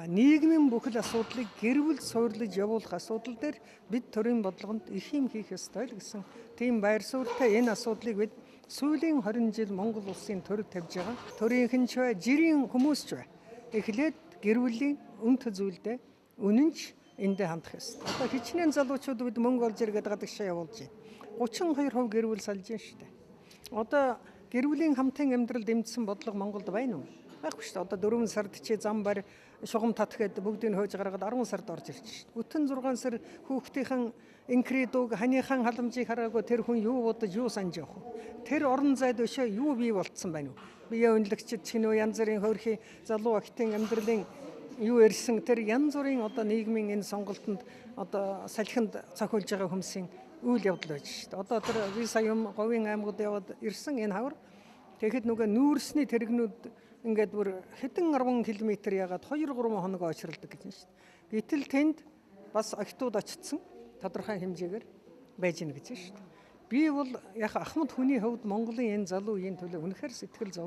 Нийгмийн бүхэл асуудлыг гэр бүл суурлаж явуулах асуудал дээр бид төрийн бодлогонд их юм хийх ёстой л гэсэн тийм байр суурьтай энэ асуудлыг бид сүүлийн 20 жил Монгол улсын төр тавьж байгаа. Төрийнхэн ч бай, жирийн хүмүүс ч бай. Эхлээд гэр бүлийн үнэт зүйлдээ үнэнч эндээ хандах ёстой. Одоо хичнээн залуучууд бид мөнгө олж иргээд гадагшаа явуулж байна. 32% гэр бүл салж байна шүү дээ. Одоо гэр бүлийн хамтын амьдрал дэмжсэн бодлого Монголд байна уу? Байхгүй шүү дээ. Одоо 4 сард чи зам бар шугам татгээд бүгдийг хөөж гаргаад 10 сард орж ирж шүү дээ. Бүтэн 6 сар хүүхдийнхэн инкри дууг ханыхан халамжийг хараагүй тэр хүн юу бодож юу санаж явах вэ? Тэр орон зайд өшөө юу бий болцсон байна уу? Бие үнэлэгчид ч гэнэ янз бүрийн хөөрхий залуу охтын амьдралын юу ирсэн тэр янз бүрийн одоо нийгмийн энэ сонголтонд одоо салхинд цохиулж байгаа хүмүүсийн үйл явдал байж шүү дээ. Одоо тэр би сая юм говийн аймагуд яваад ирсэн энэ хавар. Тэгэхэд нөгөө нүүрсний тэрэгнүүд ингээд бүр хэдэн 10 км ягаад 2 3 хоног очролдог гэж байна шүү дээ. Гэтэл тэнд бас охтууд очсон тодорхой хэмжээгээр байж гэнэ гэж байна шүү дээ. Би бол яг ахмад хүний хувьд Монголын энэ залуу үеийн төлөө үнэхээр сэтгэл зов